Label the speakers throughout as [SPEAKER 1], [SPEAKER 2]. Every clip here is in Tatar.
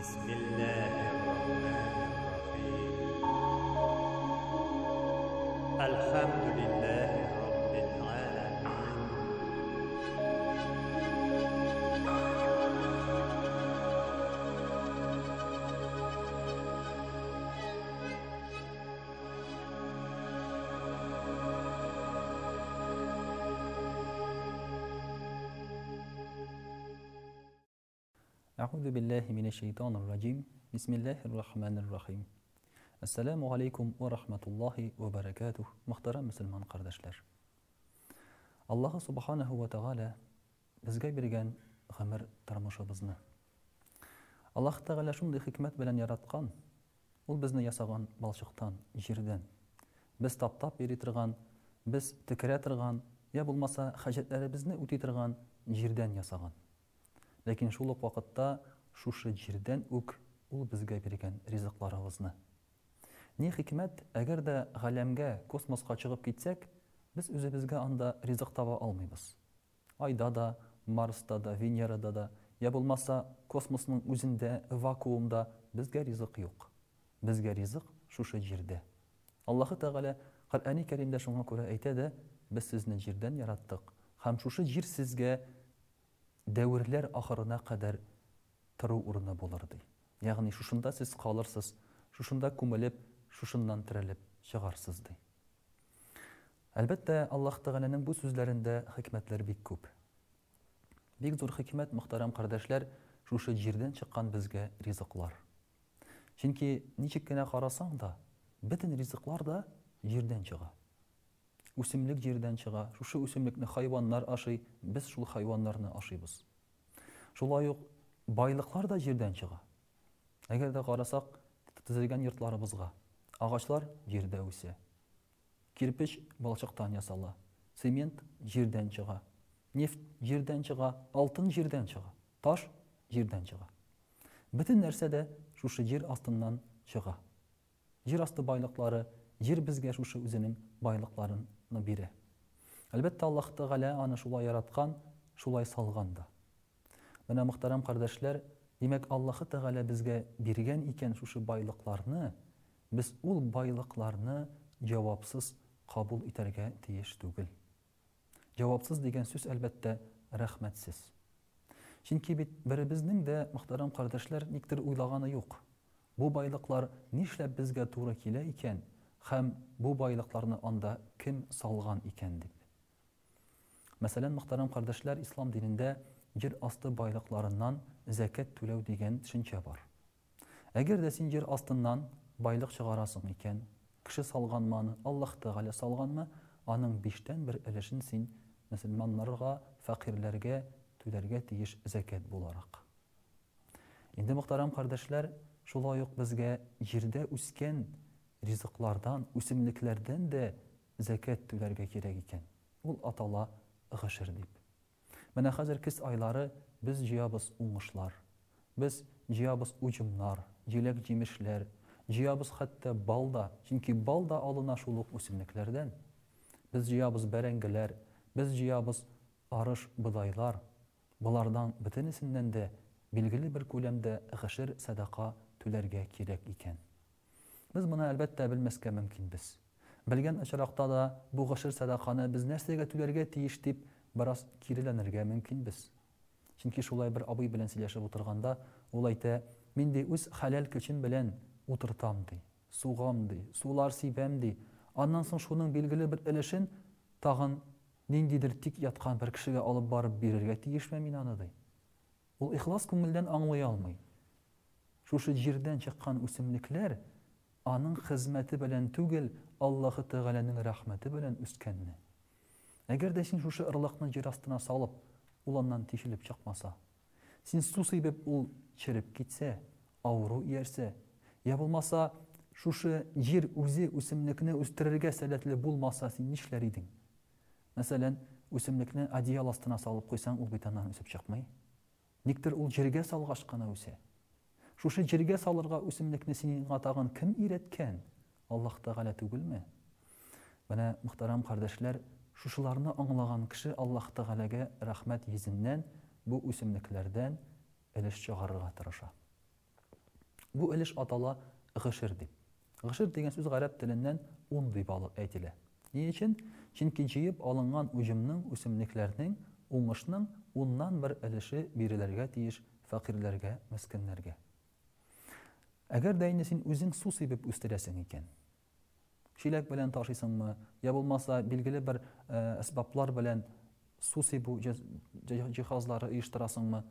[SPEAKER 1] Бисмиллаһир-рахманир-рахим. Әлхәмдүлиллаһи раббил галәмин.
[SPEAKER 2] Әгъузу биллаһи минәш шәйтанир раҗим. Бисмиллаһир рахманир рахим. Әссәламү алейкум ва рахматуллаһи ва баракатуһ. Мөхтәрәм мөселман кардәшләр. Аллаһы субханаһу ва тәгалә безгә биргән гомер тормышыбызны. Аллаһ Тәгалә шундый хикмәт белән яраткан, Ул безне ясаган балчыктан, җирдән. Без таптап йөри торган, без төкерә торган, я булмаса хаҗәтләребезне үти торган җирдән ясаган. Ләкин шул ук вакытта шушы җирдән үк ул безгә биргән ризыкларыбызны. Ни хикмәт, әгәр дә галәмгә, космоска чыгып китсәк, без үзебезгә анда ризык таба алмыйбыз. Айда да, Марста да, Венерада да, я булмаса, космосның үзендә, вакуумда безгә ризык юк. Безгә ризык шушы җирдә. Аллаһы Тәгалә Коръәни Кәримдә шуңа күрә әйтә дә, Без сезне җирдән яраттык, һәм шушы җир сезгә дәверләр ахырына кадәр тору урыны булыр, ди. Ягъни шушында сез калырсыз, шушында күмелеп, шушыннан терелеп чыгарсыз, ди. Әлбәттә, Аллаһ Тәгаләнең бу сүзләрендә хикмәтләр бик күп. Бик зур хикмәт, мөхтәрәм кардәшләр, шушы җирдән чыккан безгә ризыклар. Чөнки ничек кенә карасаң да, бөтен ризыклар да җирдән чыга. Үсемлек җирдән чыга, шушы үсемлекне хайваннар ашый, без шул хайваннарны ашыйбыз. Шулай ук байлыклар да җирдән чыга. Әгәр дә карасак, төзелгән йортларыбызга, агачлар җирдә үсә. Кирпеч балчыктан ясала, цемент җирдән чыга, нефть җирдән чыга, алтын җирдән чыга, таш җирдән чыга. Бөтен нәрсә дә шушы җир астыннан чыга. Җир асты байлыклары, җир безгә шушы үзенең байлыкларын бирә. Әлбәттә, Аллаһ Тәгалә аны шулай яраткан, шулай салган да. Менә, мөхтәрәм кардәшләр, димәк, Аллаһы Тәгалә безгә биргән икән шушы байлыкларны, без ул байлыкларны җавапсыз кабул итәргә тиеш түгел. Җавапсыз дигән сүз, әлбәттә, рәхмәтсез. Чөнки бит беребезнең дә, мөхтәрәм кардәшләр, никтер уйлаганы юк, бу байлыклар нишләп безгә туры килә икән һәм бу байлыкларны анда кем салган икән дип. Мәсәлән, мөхтәрәм кардәшләр, ислам динендә җир асты байлыкларыннан зәкят түләү дигән төшенчә бар. Әгәр дә син җир астыннан байлык чыгарасың икән, кеше салганмы аны, Аллаһ Тәгалә салганмы, аның биштән бер өлешен син мөселманнарга, фәкыйрьләргә түләргә тиеш зәкят буларак. Инде, мөхтәрәм кардәшләр, шулай ук безгә җирдә үскән ризыклардан, үсемлекләрдән дә зәкят түләргә кирәк икән. Ул атала гошер дип. Менә хәзер көз айлары без җыябыз уңышлар. Без җыябыз уҗымнар, җиләк-җимешләр, җыябыз хәтта бал да, чөнки бал да алына шул ук үсемлекләрдән. Без җыябыз бәрәңгеләр, без җыябыз арыш, бодайлар. Болардан бөтенесеннән дә билгеле бер күләмдә гошер сәдака түләргә кирәк икән. Без моны, әлбәттә, белмәскә мөмкинбез. Белгән очракта да, бу гошер сәдаканы без нәрсәгә түләргә тиеш дип, бераз киреләнергә мөмкинбез. Чөнки шулай бер абый белән сөйләшеп утырганда, ул әйтә, мин, ди, үз хәләл көчем белән утыртам, ди, сугам, ди, сулар сибәм, ди, аннан соң шуның билгеле бер өлешен тагын ниндидер тик яткан бер кешегә алып барып бирергә тиешме мин аны, ди. Ул ихлас күңелдән аңлый алмый. Шушы җирдән чыккан үсемлекләр аның хезмәте белән түгел, Аллаһы Тәгаләнең рәхмәте белән үскәнне. Әгәр дә син шушы орлыкны җир астына салып, ул аннан тишелеп чыкмаса, син су сибеп ул череп китсә, авыру иярсә, я булмаса, шушы җир үзе үсемлекне үстерергә сәләтле булмаса, син нишләр идең? Мәсәлән, үсемлекне одеял астына салып куйсаң, ул бит аннан үсеп чыкмый. Никтер ул җиргә салгач кына үсә. Шушы җиргә салырга үсемлекне сиңа тагын кем өйрәткән? Аллаһ Тәгалә түгелме? Менә, мөхтәрәм кардәшләр, шушыларны аңлаган кеше Аллаһ Тәгаләгә рәхмәт йөзеннән бу үсемлекләрдән өлеш чыгарырга тырыша. Бу өлеш атала гошер дип. Гошер дигән сүз гарәп теленнән ун дип әйтелә. Ни өчен? Чөнки җыеп алынган уҗымның, үсемлекләрнең, уңышның уннан бер өлеше бирелергә тиеш фәкыйрьләргә, мескеннәргә. Әгәр дә инде син үзең су сибеп үстерәсең икән, чиләк белән ташыйсыңмы, я булмаса билгеле бер әсбаплар белән су сибү җиһазлары оештырасыңмы,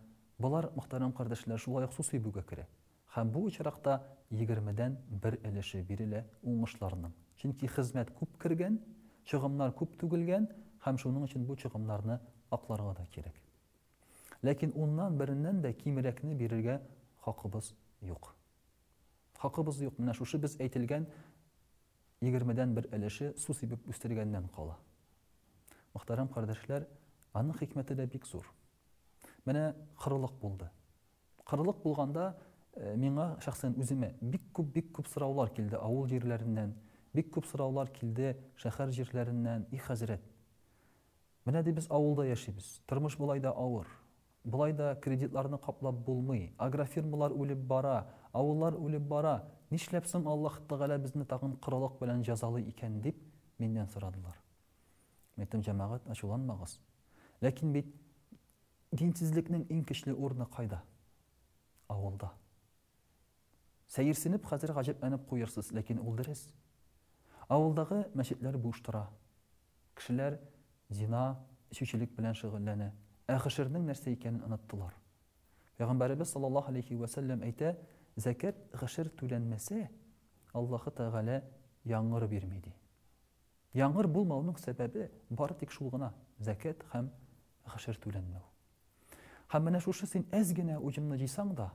[SPEAKER 2] болар, мөхтәрәм кардәшләр, шулай ук су сибүгә керә. Һәм бу очракта егермедән бер өлеше бирелә уңышларның. Чөнки хезмәт күп кергән, чыгымнар күп түгелгән һәм шуның өчен бу чыгымнарны акларга да кирәк. Ләкин уннан береннән дә кимрәкне бирергә хакыбыз юк. Хакыбыз юк, менә шушы без әйтелгән егермедән бер өлеше су сибеп үстергәннән кала. Мөхтәрәм кардәшләр, аның хикмәте дә бик зур. Менә кырылык булды. Кырылык булганда миңа шәхсән үземә бик күп, бик күп сораулар килде авыл җирләреннән, бик күп сораулар килде шәһәр җирләреннән, и хәзрәт, Менә ди без авылда яшибез. Тормыш болай да авыр. Болай да кредитларны каплап булмый. Агрофирмалар үлеп бара, авыллар үлеп бара. Нишләп соң Аллаһ Тәгалә безне тагын корылык белән җәзалый икән, дип миннән сорадылар. Мин әйттем, җәмәгать, ачуланмагыз. Ләкин бит динсезлекнең иң көчле урыны кайда? Авылда. Сәерсенеп хәзер гаҗәпләнеп куерсыз, ләкин ул дөрес. Авылдагы мәчетләр буш тора. Кешеләр зина, эчүчелек белән шөгыльләнә. Ә гошернең нәрсә икәнен оныттылар. Пәйгамбәребез саллаллаһу алейһи вә сәлләм әйтә, зәкят, гошер түләнмәсә, Аллаһы Тәгалә яңгыр бирми, ди. Яңгыр булмауның сәбәбе бары тик шул гына, зәкят һәм гошер түләнмәү. Һәм менә шушы син әз генә уҗымны җыйсаң да,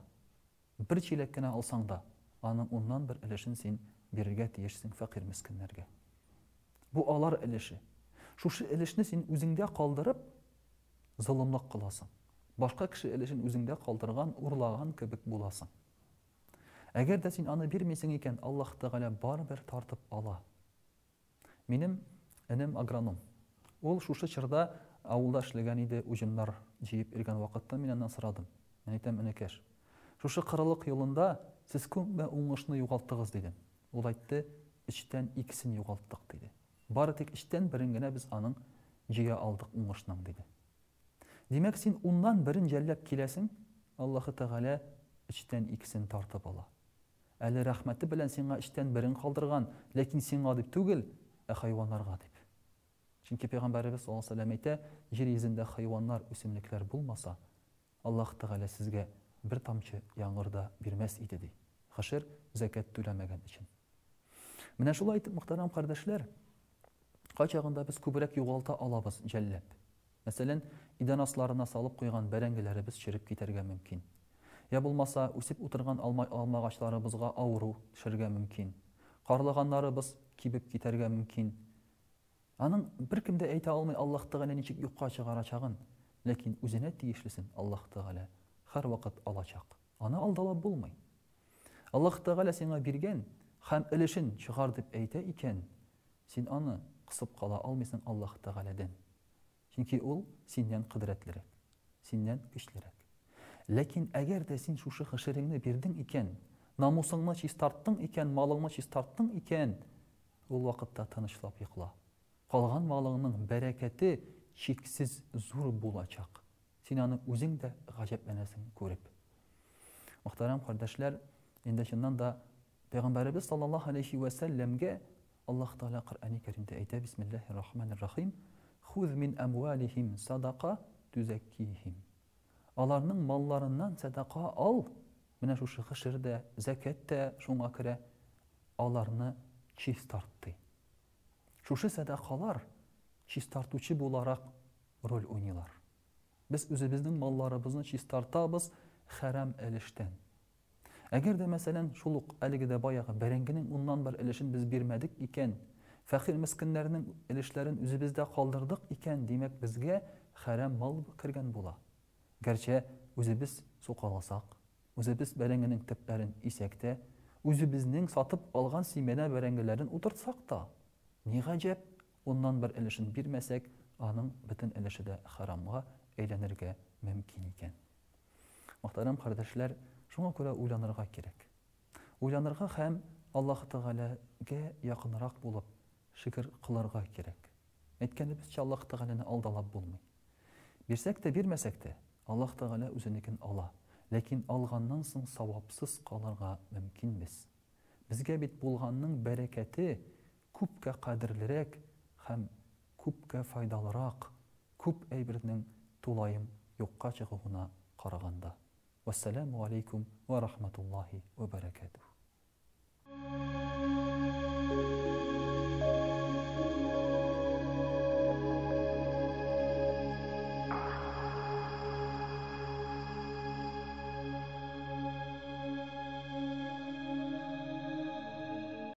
[SPEAKER 2] бер чиләк кенә алсаң да, аның уннан бер өлешен син бирергә тиешсең фәкыйрь-мескеннәргә. Бу алар өлеше. Шушы өлешне син үзеңдә калдырып, золымлык кыласың. Башка кеше өлешен үзеңдә калдырган, урлаган кебек буласың. Әгәр дә син аны бирмисең икән, Аллаһ Тәгалә барыбер тартып ала. Минем энем агроном. Ул шушы чорда авылда эшләгән иде, уҗымнар җыеп йөргән вакытта мин аннан сорадым. Мин әйтәм, энекәш, шушы кырылык елында сез күпме уңышны югалттыгыз, дидем. Ул әйтте, өчтән икесен югалттык, диде. Бары тик өчтән берен генә без аның җыя алдык уңышның, диде. Димәк, син уннан берен жәлләп киләсең, Аллаһы Тәгалә өчтән икесен тартып ала. Әле рәхмәте белән сиңа өчтән берен калдырган, ләкин сиңа дип түгел, ә хайваннарга дип. Чөнки Пәйгамбәребез саллаллаһу алейһи ва сәлләм әйтә, җир йөзендә хайваннар, үсемлекләр булмаса, Аллаһ Тәгалә сезгә бер тамчы яңгыр да бирмәс иде, ди. Гошер, зәкят түләмәгән өчен. Менә шулай итеп, мөхтәрәм кардәшләр, кайчагында без күбрәк югалта алабыз жәлләп. Мәсәлән, идән асларына салып куйган бәрәңгеләребез череп китәргә мөмкин. Я булмаса, үсеп утырган алма алмагачларыбызга авыру төшәргә мөмкин. Карлыганнарыбыз кибеп китәргә мөмкин. Аның беркем дә әйтә алмый Аллаһ Тәгалә ничек юкка чыгарачагын, ләкин үзенә тиешлесен Аллаһ Тәгалә һәрвакыт алачак. Аны алдалап булмый. Аллаһ Тәгалә сиңа биргән һәм өлешен чыгар дип әйтә икән, син аны кысып кала алмыйсың Аллаһ Тәгаләдән. Чөнки ул синнән кодрәтлерәк, синнән көчлерәк. Ләкин әгәр дә син шушы хәшереңне бирдең икән, намусыңны чистарттың икән, малыңны чистарттың икән, ул вакытта тынычлап йокла. Калган малыңның бәрәкәте чиксез зур булачак. Син аны үзең дә гаҗәпләнәсең күреп. Мөхтәрәм кардәшләр, инде чыннан да Пәйгамбәребез саллаллаһу алейхи вә сәлләмгә Аллаһ Тәгалә Коръәни Кәримдә әйтә, Бисмиллаһир рахманир рахим, Хуз мин әмвалихим садака тузәккихим. Аларның малларыннан сәдака ал, менә шушы гошер дә, зәкят тә шуңа керә, аларны чистарт, ди. Шушы сәдакалар чистартучы буларак роль уйныйлар. Без үзебезнең малларыбызны чистартабыз хәрам өлештән. Әгәр дә, мәсәлән, шул ук әлеге дә баягы бәрәңгенең уннан бер өлешен без бирмәдек икән, фәкыйрь-мескеннәрнең өлешләрен үзебездә калдырдык икән, димәк, безгә хәрам мал кергән була. Гәрчә үзебез сукаласак, үзебез бәрәңгенең төпләрен исәк тә, үзебезнең сатып алган симәнә бәрәңгеләрен утыртсак та, ни гаҗәп, уннан бер өлешен бирмәсәк, аның бөтен өлеше дә хәрамга әйләнергә мөмкин икән. Мөхтәрәм кардәшләр, шуңа күрә уйланырга кирәк. Уйланырга һәм Аллаһы Тәгаләгә якынрак булып, шөкер кылырга кирәк. Әйткәнебезчә, Аллаһы Тәгаләне алдалап булмый. Бирсәк тә, бирмәсәк тә, Аллаһ Тәгалә үзенекен ала. Ләкин алганнан соң савапсыз калырга мөмкинбез. Безгә бит булганның бәрәкәте күпкә кадерлерәк һәм күпкә файдалырак, күп әйбернең тулаем юкка чыгуына караганда. Вәссәламү галәйкүм вә рахматуллаһи вә бәрәкәтүһ.